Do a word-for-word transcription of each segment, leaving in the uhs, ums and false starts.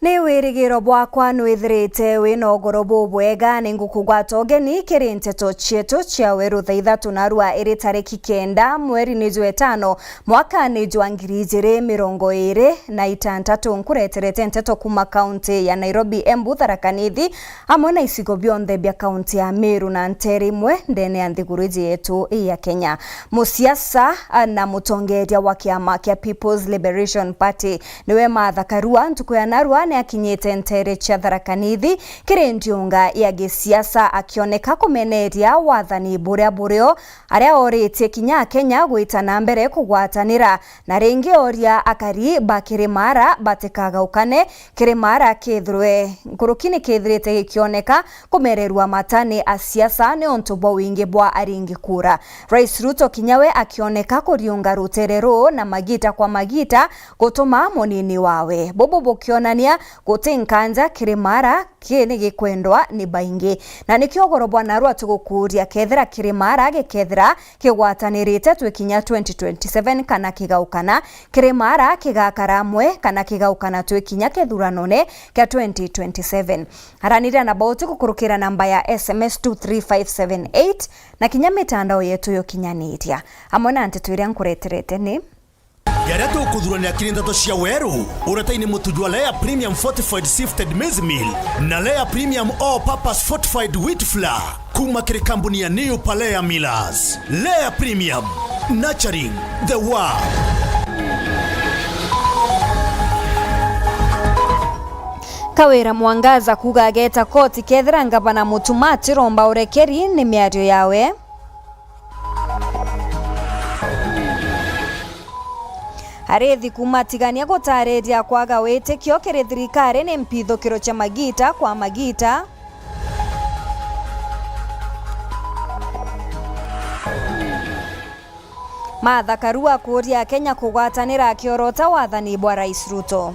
Ni wirigiro bwakwa nwithirite wina ugoro bubwega. Ningukugwata ugeni kiri nteto cietu cia weru thaa ithatu narua iri tariki kenda mweri ni jwa itano, mwaka ni jwa ngiri ijiri mirongo iri na itantatu. Nkureterete nteto kuma kaunti ya Nairobi, Embu, Tharaka Nithi, amwe na icigo bionthe bia kaunti ya Meru na nteere imwe ndene ya nthiguru iji yetu ya Kenya. Musiasa na mutongeria wa kiama kia People's Liberation Party niwe Martha Karua ntuku ya narua ni akinyite nteere cia Tharaka Nithi kiri ndiunga ya gisiasa, akioneka kumeneria wathani buria burio, aria oritie kinya Akenya gwita na mbere kugwatanira, na ringi oria akari ba Kirimara batikagaukane. Kirimara kethirwe nkuruki ni kethirite gikioneka kumererua mata ni asiasa niuntu bwa wingi bwa aringi kura. Rais Ruto kinya we akioneka kuriunga rutere ruu na magita kwa magita gutuma munini wawe. Bubu bukionania guti nkanja Kirimara ki ni gikwendwa ni baingi. Na nikio ugoro bwa narua tugukuria, kethira Kirimara gikethira kigwatanirite twikinya twenty twenty seven kana kigaukana, Kirimara kigakara amwe kana kigaukana twikinya kithuranone kia twenty twenty seven. Araniria na bauti gukurukira namba ya S M S two three five seven eight na kinya mitandao yetu yukinyaniria. Amwe na nteto iria nkureterete ni: Jaria tukuthuranira kiri nteto cia weru, uretaini mutu jwa Lea Premium Fortified Sifted Maize Meal na Lea Premium All Purpose Fortified Wheat Flour kuma kiri kambuni ya New Palea Millers. Lea Premium, nurturing the world. Kawira Mwangaza kuuga ageta koti kethira ngavana Mutuma atiromba urekeri ni miario yawe. Arithi kuuma Tigania gutariria kwaga witikio kiri thirikari ni mpithukiro cia magita kwa magita. Martha Karua kuuria Akenya kugwatanira akiorota wathani bwa Rais Ruto.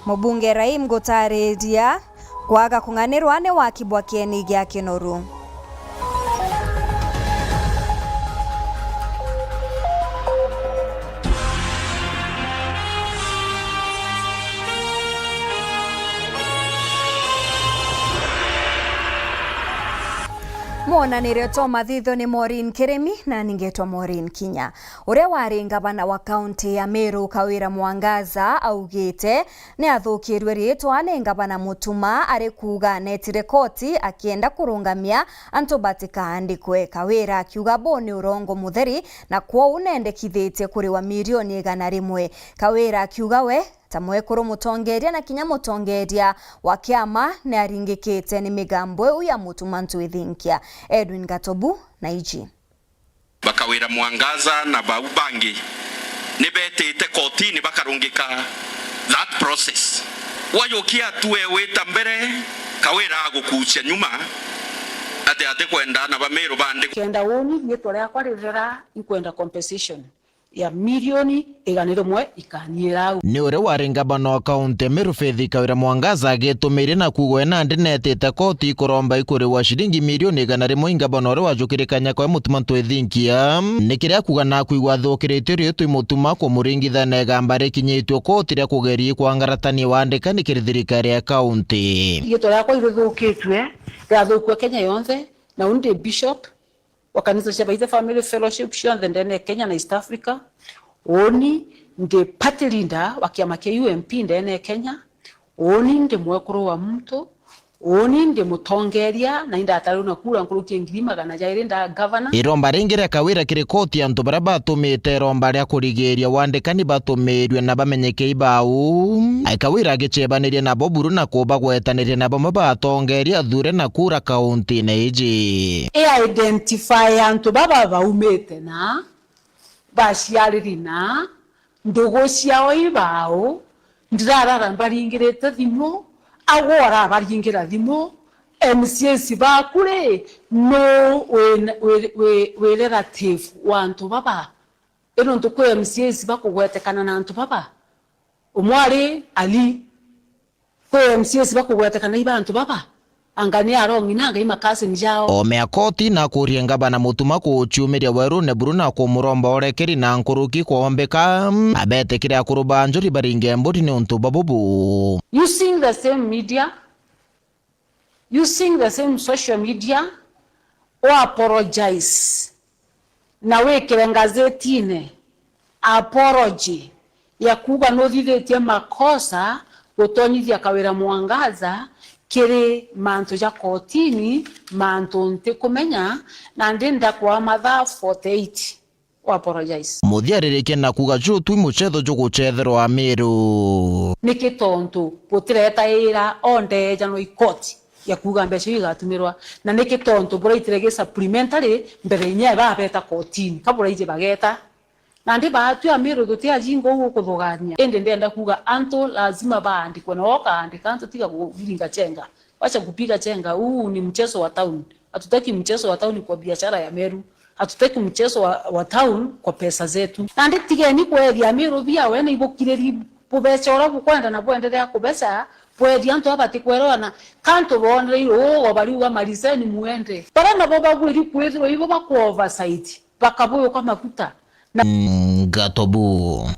Mubunge Raim gutariria kwaga kung'anirwa ni waki bwa kieni gia Kinoru. Mwonanirio twa mathitho ni Maureen Kirimi na ningetwa Maureen Kinya. Uria wari ngavana wa kaunti ya Meru, Kawira Mwangaza, augite ni athukirue riitwa ni ngavana Mutuma, ari kuuga netire koti akienda kurungamia antu batikaandikwe. Kawira akiuga buu ni urongo mutheri, na kwou nendekithitie kuriwa milioni igana rimwe. Kawira akiuga we ta mwekuru mutongeria na kinya mutongeria wa kiama ni aringikite ni migambo iu ya Mutuma Ntwithinkia. Edwin Gatobu na iji. Bakawira Mwangaza na bau bangi ni betite kotini bakarungika that process. Wajukia atue wita mbere, Kawira agukucia nyuma, ati atikwenda na Bameru bandikwe. Kenda uuni riitwa riakwa rithera, inkwenda compensation ya milioni igana rimwe ikaniira au. Ni uria wari ngavana wa kaunti ya Meru Faith Kawira Mwangaza agitumiirie na kuuga we nandi netite koti ikuromba ikuriwa ciringi milioni igana rimwe i ngavana uria wajukire kanya kawe Mutuma Ntwithinkia. Ni kiria akuuga na kwigua athukiritie riitwa i Mutuma kumuringithia na igamba rikinyitue koti ria kugeria ikwangaratania wandikani kiri thirikari ya kaunti. Riitwa riakwa irithukitue, riathukua Kenya yonthe, na uuni ndi bishop wa kanisa cia Baithe Family Fellowship cionthe ndene ya Kenya na East Africa. Uuni ndi party leader wa kiama kia U M P ndene ya Kenya. Uuni ndi mwekuru wa muntu. Uuni ndi mutongeria, na indatarirwe na kura nkuruki ya ngiri magana jairi nda governor. Iromba ringi ria Kawira kiri koti antu baria batumite iromba ria kurigiria wandikani batumirwe na bamenyeke ibau. Kawira agicebaniria nabo buru na kubagwetaniria na bamwe batongeria athure na kura kaunti iji. I identify antu baba baumite na, baciariri na, ndugu ciao ibau, ndirarara mbaringirite thimu, agwe arabaringira thimu, M C As baku ri, nu wi, wi, wi, wi relative wa antu baba? I nontu kwi M C As bakugwetekana na antu baba. Umwe ari Ali. Kwi M C As bakugwetekana iba antu baba. Anga ni arong'i na Ngai ma cousin jao. Ome akoti na akurie ngavana Mutuma kuciumiria werune buru na kumuromba urekeri na nkuruki kwombeka, abetikire akuru ba njuri baringe mburi niuntu bwa bubu. Using the same media, using the same social media, u apologize na wikire ngazetine apology ya kuuga nuthithitie makosa gutonyithia Kawira Mwangaza kiri mantu ja kotini, mantu ntikumenya, na ndi ndakwa mathaa forty-eight. U apologize. Muthia aririkia na kuuga juju twi mucetho jugucetherwa Amiru. Niki tontu butiretaira ondeejanwa i koti ya kuuga mbeca iu igatumirwa, na niki tontu buraitire gi supplementary mbere inya babeta kotini, ka buraiji bageta. Nandi baatwi Amiru tuti ajinga uu ukuthugania, indi ndenda kuuga antu lazima baandikwe, na ukaandika antu tiga kubiringa chenga. Wacha kupiga chenga, huu ni mchezo wa town. Hatutaki mchezo wa town kwa biashara ya Meru. Hatutaki mchezo wa, wa town kwa pesa zetu. Nandi tigeni kweethia Amiru bia we na ibukiriri bubeca uria bukwenda na bwenderea kubeca, bweethia antu aba batikwelewana. Kantu boonere irugo bariuga mariseni mwende. Baria nabo babwiri kwithirwa ibo baku oversight, bakabuuka maguta. Na Ngatobu.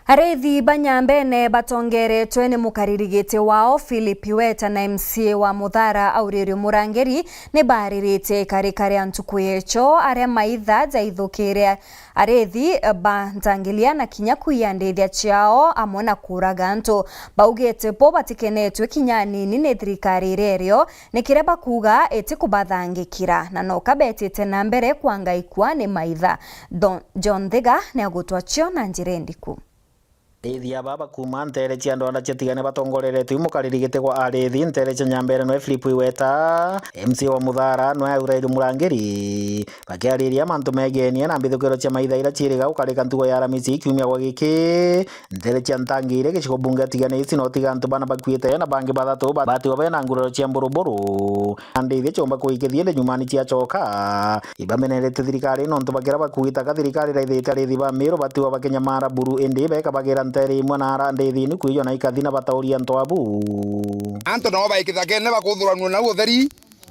Arithi ba Nyambene batongeretwe ni mukariri giti wao Philip Iweta na M C A wa Muthara Aurelio Murangiri ni baariritie ikarika ria ntuku yecho aria maitha jaithukire arithi ba ntangilia na kinya kwiya ndithia ciao amwe na kuuraga antu. Baugite bo batikenetwe kinya anini ni thirikari iria irio ni kiria bakuuga itikubathangikira, na noka betite na mbere kwanga ikua ni maitha. Don-, John Thiga ni agutwa cio na njira indiku. Arithi aba bakuuma nteere cia ndwanda ciatigane batongoreretwe i mukariri giti gwa arithi nteere cia Nyambene nwe Philip Iweta, M C A wa Muthara nwe Aurelio Murangiri, bakiariria mantu megeenie na mbithukiro cia maitha iria ciiriga gukarika ntugo ya Aramisi kiumia gwa giki. Nteere cia Ntangire gicigo bunge atiganite no tiga antu bana bakuite na bangi bathatu ba-, batiwa bena nguraro cia mburuburu. Na ndithi ciumba kuikithia ndi nyumani cia coka. Ibamenerete thirikari nontu bakira bakuita ka thirikari iraithite arithi ba Miru batiwa bakinyamara buru indi beka bagira nteere imwe na ara ndithi ni kwijwa na ikathi na batauria antu abu. Antu nao baikithagene bakuthuranua nau utheri,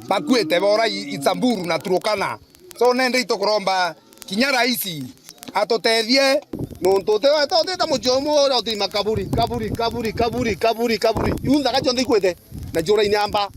bakuite bora i-, i Samburu na Turukana. So nende itukuromba kinya raisi atutethie, nontu uti wete utite mucii umwe uria utiri makaburi, kaburi, kaburi, kaburi, kaburi, kaburi. Iu nthaka cionthe ikwite, na ciura inyamba.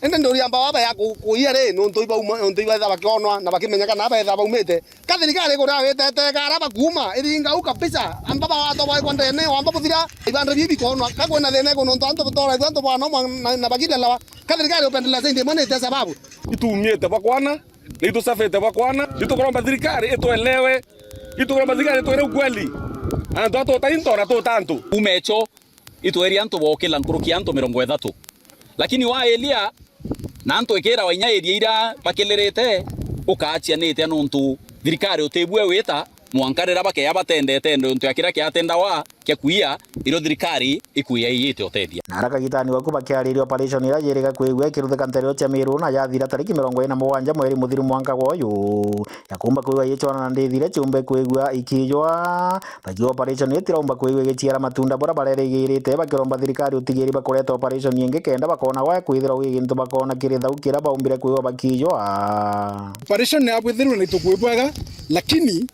Indi nduri amba baba ya ku-, kuia ri, nontu ibauma, nontu ibaetha bakionwa, na bakimenyeka na baetha baumite. Ka thirikari ikuria witete, ka ara bakuuma, iringa u kabisa, amba bawatwa baikwa ndene, wamba buthira, ibanda bibi bikonwa, ka kwina thina iku nontu antu butora, antu bwana umwe na, na bakilelewa. Ka thirikari upendelea zaidi imwe ni ite sababu. Itumite bakwana, ni itusafite bakwana, itukuromba thirikari ituelewe, itukuromba thirikari itwire ukweli. Antu atuta into na tuta antu. Umecho, itweria antu bokila nkuruki ya antu mirongo ithatu. Lakini wa elia, na antu ikira wa inya eria ira bakilirite, ukaachia ni itia nontu thirikari utibue wita, mwanka rira bakeya batendete nontu ya kiria kiatendawa kia kuia, irio thirikari ikuia iyite utethia. Na ara kagitani waku bakiariria operation iria yiriga kwigua ikiruthika nteere cia Miru na yathira tariki mirongo iri na mugwanja mweri muthiru mwanka gwa uyu, ya kuumba kwigua igicwana na ndithi iria ciumbe kwigua ikijwa. Bakiuga operation itiraumba kwigua igiciara matunda buria barerigirite, bakiromba thirikari utigiri bakureta operation ingi kenda bakona gwa kwithirwa gwi gintu bakona kiri thau kiria baumbire kwigua bakijwa. Operation ya bwithirwe ni tukui bwega, lakini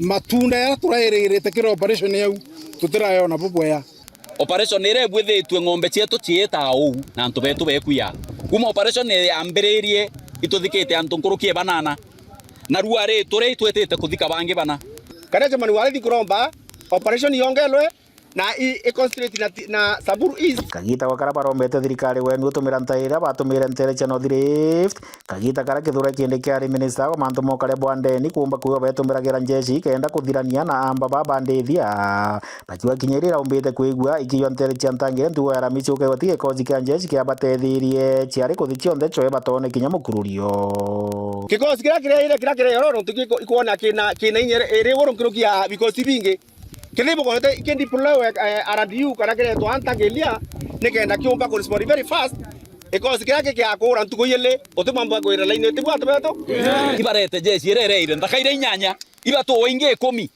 matunda jaria turairigirite kiri operation yau, tutirayona bubwea. Operation iria ibwithitue ng'ombe cietu ciitaa uu, na antu betu bekuya. Kuma operation yambiririe, ituthikite antu nkuruki e banana. Na rua ri, turia itwitite kuthika bangi bana. Karia Chairman wa Arithi kuromba operation yongelwe na i, i concentrate na ti-, na Samburu East. Kagita gwa karia barombete thirikari wenu utumira ntaira batumire nteere cia North Rift, kagita karia Kithure Kindiki kiari minista wa mantu ma ukare bwa ndeni kuumba kwigua betumiragira njeshi kenda kuthirania na amba ba bandithia. Bakiuga kinya iria iraumbite kwigua ikijwa nteere cia Ntangire ntugo ya Aramisi ukaigua ti gikosi kia njeshi kiabatethirie, ciari kuthi cionthe cwe batone kinya mukururio. Gikosi kiria kiraire, kiria kiraire oro nontu giko-, ikwona kina, kina inya iri iguru nkuruki ya bikosi bingi. Kethira ibukorete ikideploywe, eh, R D U kana kiretwa Antagelia, nikenda kiumba kurespond very fast. Ikosi kiria kikiakura ntuku ijiri, utimwamba kwira line, iti bwatu betu? Ibarete jeshi iria ireire nthaka iria inyanya, ibatuwa ingi ikumi.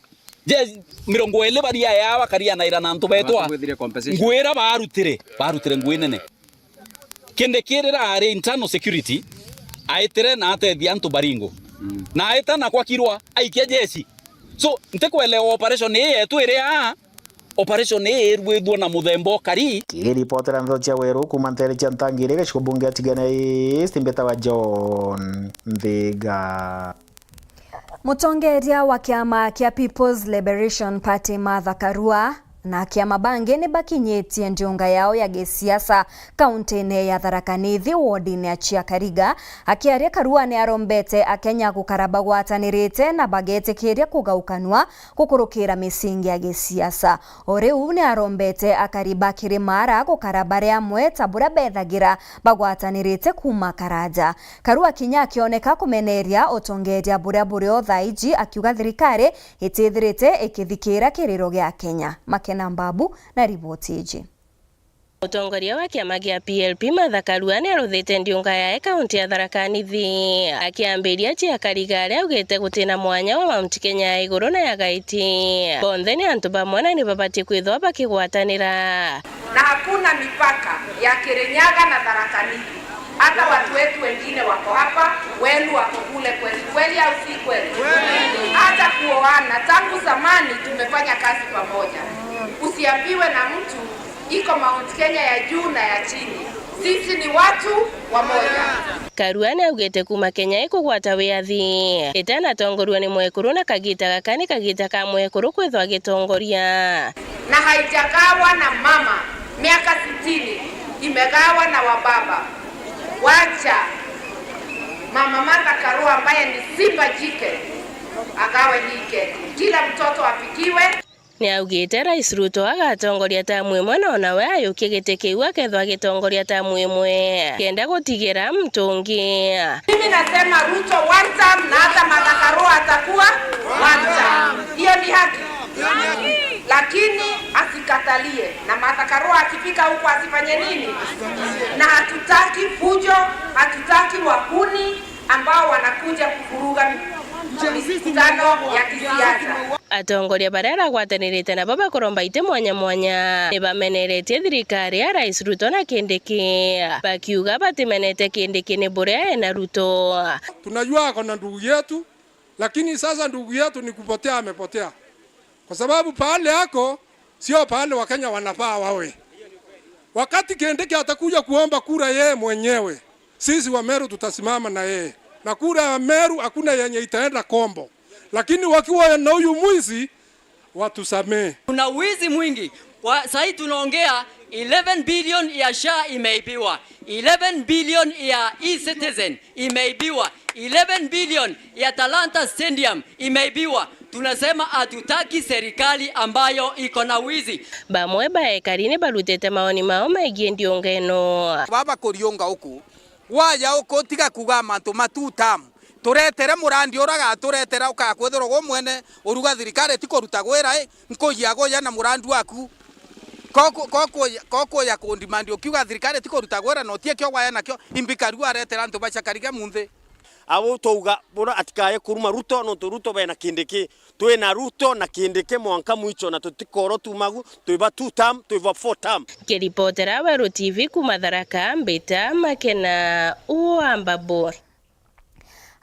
Jeshi mirongo iri baria yaa bakarianaira na antu betwa. Ngwira baarutire, baarutire ngui nene. Kindiki rira ari internal security, aitire na atethia antu Baringo. Na aita na kwa Kirwa, aikia jeshi. So, ntikwelewa operation ii yetu iri aa, operation ii irwithua na muthemba ukari. Kiripotera ndeto cia weru kuuma nteere cia Ntangiri, gicigo bunge ya Tigania East, mbitawa John Nthiga. Mutongeria wa kiama kia People's Liberation Party, Martha Karua, na akiama bangi ni bakinyitie ndiunga yao ya gisiasa kaunti-ini ya Tharaka Nithi, wodini ya Chiakariga. Akiaria, Karua ni arombete Akenya gukara bagwatanirite na bagetikiria kugaukanua gukurukira misingi ya gisiasa. O riu ni arombete akari ba Kirimara gukara bari amwe ta buria bethagira bagwatanirite kuuma karaja. Karua kinya akioneka kumeneria utongeria buria buri o thaa iji, akiuga thirikari itithirite ikithikira kiriro gia Kenya. Makena Mbabu na riboti iji. Mutongoria wa kiama gia P L P, Martha Karua, ni aruthite ndiunga yae kaunti ya Tharaka Nithi, akiambiria Chiakariga aria augite gutina mwanya wa Mount Kenya ya iguru na ya gaiti. Bonthe ni antu bamwe na ni babatie kwithwa bakigwatanira. Na hakuna mipaka ya Kirinyaga na Tharaka Nithi. Hata watu wetu wengine wako hapa, wenu wako kule kwetu. Kweli au si kweli? Hata kuoana, tangu zamani tumefanya kazi pamoja. Usiambiwe na mtu iko Mount Kenya ya juu na ya chini. Sisi ni watu wamoja. Karua ni augite kuuma Kenya ikugwata wiathi, itanatongorua ni mwekuru, na kagita gaka ni kagita ka mwekuru kwithwa agitongoria. Na haijagawa na mama, miaka sitini, imegawa na wababa. Wacha Mama Martha Karua ambaye ni simba jike agawe hii keki. Kila mtoto apikiwe. Ni augite Rais Ruto agatongoria tamu imwe, na ona we ayukie giti kiu akethwa agitongoria tamu imwe, kenda gutigira muntu ungi. Mimi nasema Ruto one term na hata Martha Karua atakuwa one term. Hiyo ni haki. Lakini asikatalie. Na Martha Karua akifika huko asifanye nini? Na hatutaki fujo, hatutaki wahuni ambao wanakuja kuvuruga mikutano ya kisiasa. Atongoria baria aragwatanirite nabo bakuromba iti mwanya mwanya ni bameneretie thirikari ya Rais Ruto na Kindiki, bakiuga batimenete Kindiki ni buria ena Ruto. Tunajua ako na ndugu yetu, lakini sasa ndugu yetu ni kupotea amepotea. Kwa sababu pahali ako, sio pahali Wakenya wanafaa wawe. Wakati Kindiki atakuja kuomba kura yeye mwenyewe, sisi wa Meru tutasimama na yeye. Na kura ya Meru hakuna yenye itaenda kombo. Lakini wakiwa na huyu mwizi, watusamee. Kuna wizi mwingi. Kwa, sahi tunaongea, eleven billion ya SHA imeibiwa, eleven billion ya e-Citizen imeibiwa, eleven billion ya Talanta Stadium imeibiwa. Tunasema hatutaki serikali ambayo iko na wizi. Bamwe ba ekari ni barutite maoni mao megie ndiunga ino. Baba kuriunga uku, waja uku tiga kuga mantu ma two term. Turetere murandi uria gaturetera ukakwithirwa gwe mwene uruga thirikari ti kuruta gwira i, nkuja guja na murandi waku. Koku-, kokuja, kokuja kundimandi ukiuga thirikari ti kuruta gwira na utie kio gwaya nakio, imbi Karua aretera antu ba Chiakariga munthi. Abo twauga bura atikaye kuruma Ruto, nontu Ruto bena Kindiki. Twina Ruto na Kindiki mwanka mwicho, na tutikoro tumagu, twiba two term, twiba four term. Kiripotera Weru T V kuuma Tharaka, mbita Makena wa Mbabu.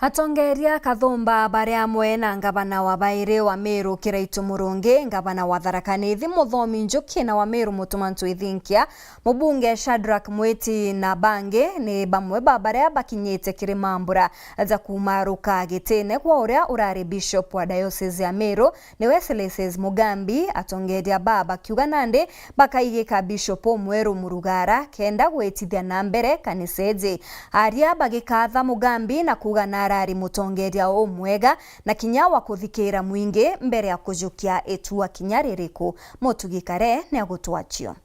Atongeria Kathumba bari amwe na ngavana wa bairi wa Meru Kiraitu Murungi, ngavana wa Tharaka Nithi Muthomi Njuki, na wa Meru Mutuma Ntwithinkia, mubunge Shadrack Mwiti na bangi ni bamwe ba baria bakinyite kiri mambura ja kumaruka gitine kwa uria urari bishop wa diocese ya Meru, niwe Celestes Mugambi. Atongeria baa bakiuga nandi bakaigika bishop umweru murugara kenda gwitithia na mbere kanisa iji. Aria bagikatha Mugambi na kuuga narari mutongeria umwega na kinya wa kuthikira mwingi mbere ya kujukia itua kinya ririku. Mutugi Kare niagutwachio.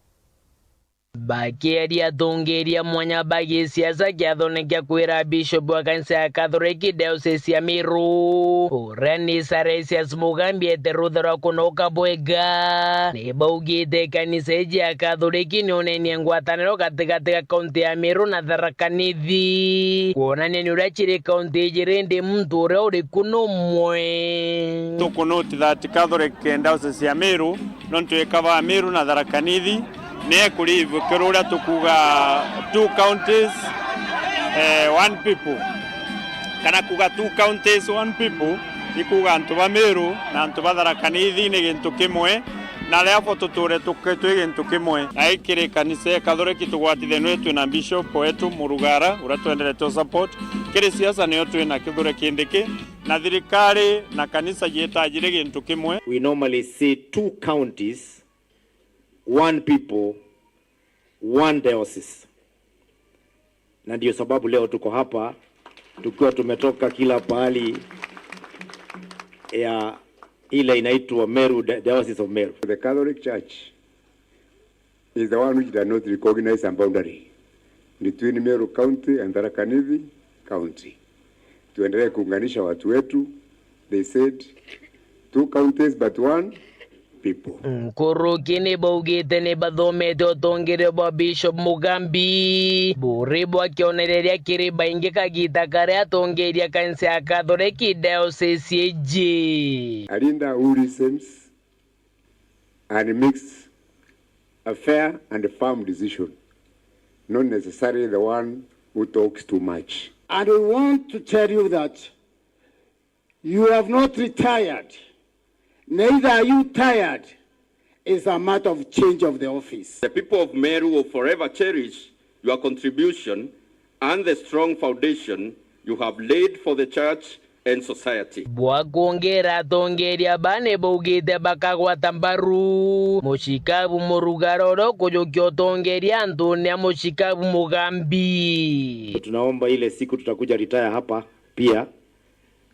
Bakiaria atongeria mwanya ba gisiasa kiathone kia kwira Bishop wa kanisa ya Catholic Diocese ya Meru, uria ni Salesius Mugambi ete rutha rwa kunoka bwega, ni baugite kanisa iji ya Catholic ni unenie ngwataniro gatigati ga kaunti ya Meru na Tharaka Nithi, kwonania ni uria ciri kaunti ijiri ndi muntu uria uriku numwe. Tukunoti that Catholic Diocese ya Meru, nontu ikaba Meru na Tharaka Nithi, Ni ekurivu kiri uria tukuuga two counties, eh, one people. Kana kuuga two counties, one people, ikuuga antu ba Meru na antu ba Tharaka Nithi ni gintu kimwe, na therefore tuture tuki-, twi gintu kimwe. Na ikiri kanisa ya Kathoreki tugwatithanue twina bishop wetu Murugara, uria twenderete support. Kiri siasa nio twina Kithure Kindiki, na thirikari na kanisa jiitajire gintu kimwe. We normally say two counties, one people, one diocese. Na ndio sababu leo tuko hapa, tukiwa tumetoka kila pahali ya ile inaitwa Meru, Di-, Diocese of Meru. The Catholic Church is the one which does not recognize a boundary between Meru County and Tharaka Nithi County. Tuendelee kuunganisha watu wetu. They said, "Two counties but one people." Nkuruki ni baugite ni bathomete utongeria bwa Bishop Mugambi, buri bwa kionereria kiri baingi kagita karia atongeria kanisa ya Kathoreki diocese iji. A leader who listens and makes a fair and firm decision, not necessarily the one who talks too much. And we want to tell you that you have not retired, neither are you tired. It's a matter of change of the office. The people of Meru will forever cherish your contribution and the strong foundation you have laid for the church and society. Bwa kwongera atongeria aba ni baugite bakagwata mbaru mucikabu Murugara uria ukujukia utongeria antune a mucikabu Mugambi. Tunaomba ile siku tutakuja retire hapa pia,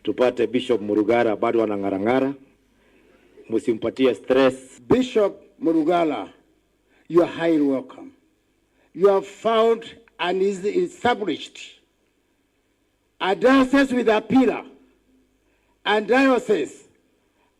tupate Bishop Murugara bado anang'arang'ara. Musimpatie stress. Bishop Murugara, you are highly welcome. You have found and is established a diocese with a pillar, a diocese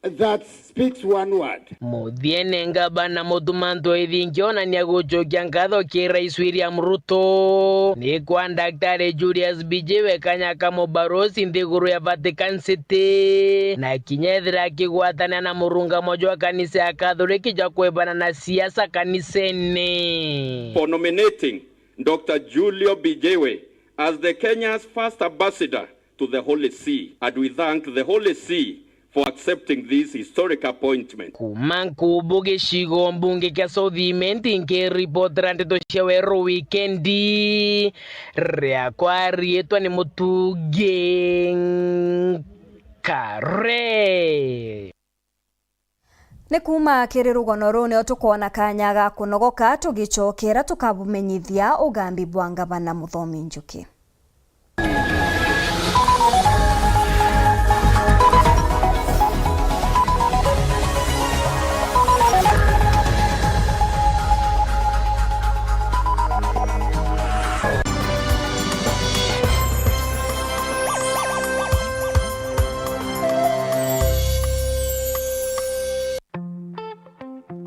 that speaks one word. Muthiene, ngavana Mutuma M'Ethingia onania gucokia nkatho ki Rais William Ruto ni kwa Daktari Julius Mbijiwe kanya ka mubarosi nthiguru ya Vatican City, na kinya ethira akigwatania na murungamo jwa kanisa ya Kathoreki jwa kwebana na siasa kanisene. For nominating Doctor Julio Mbijiwe as the Kenya's first ambassador to the Holy See, and we thank the Holy See for accepting this historic appointment. Kuuma Nkubu gicigo mbunge kia South Imenti, nkiripotera ndeto cia Weru Wikendi, riakwa riitwa ni Mutugi Nkare. Ni kuuma kiri rugono ruu nio tukoona kaanya ga kunogoka, tugicokera tukabumenyithia ugambi bwa ngavana Muthomi Njuki.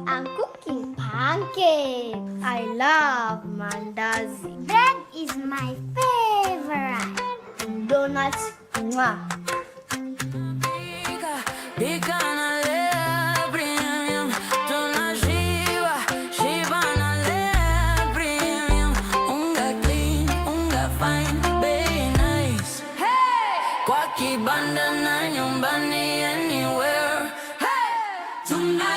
I'm cooking pancakes. I love mandazi. Bread is my favorite. Donuts, mwah. Pika, pika na Lea Premium. Tunashiba, shiba na Lea Premium. Unga clean, unga fine, bei nice. Hey! Kwa kibanda na nyumbani, anywhere. Hey! Tuna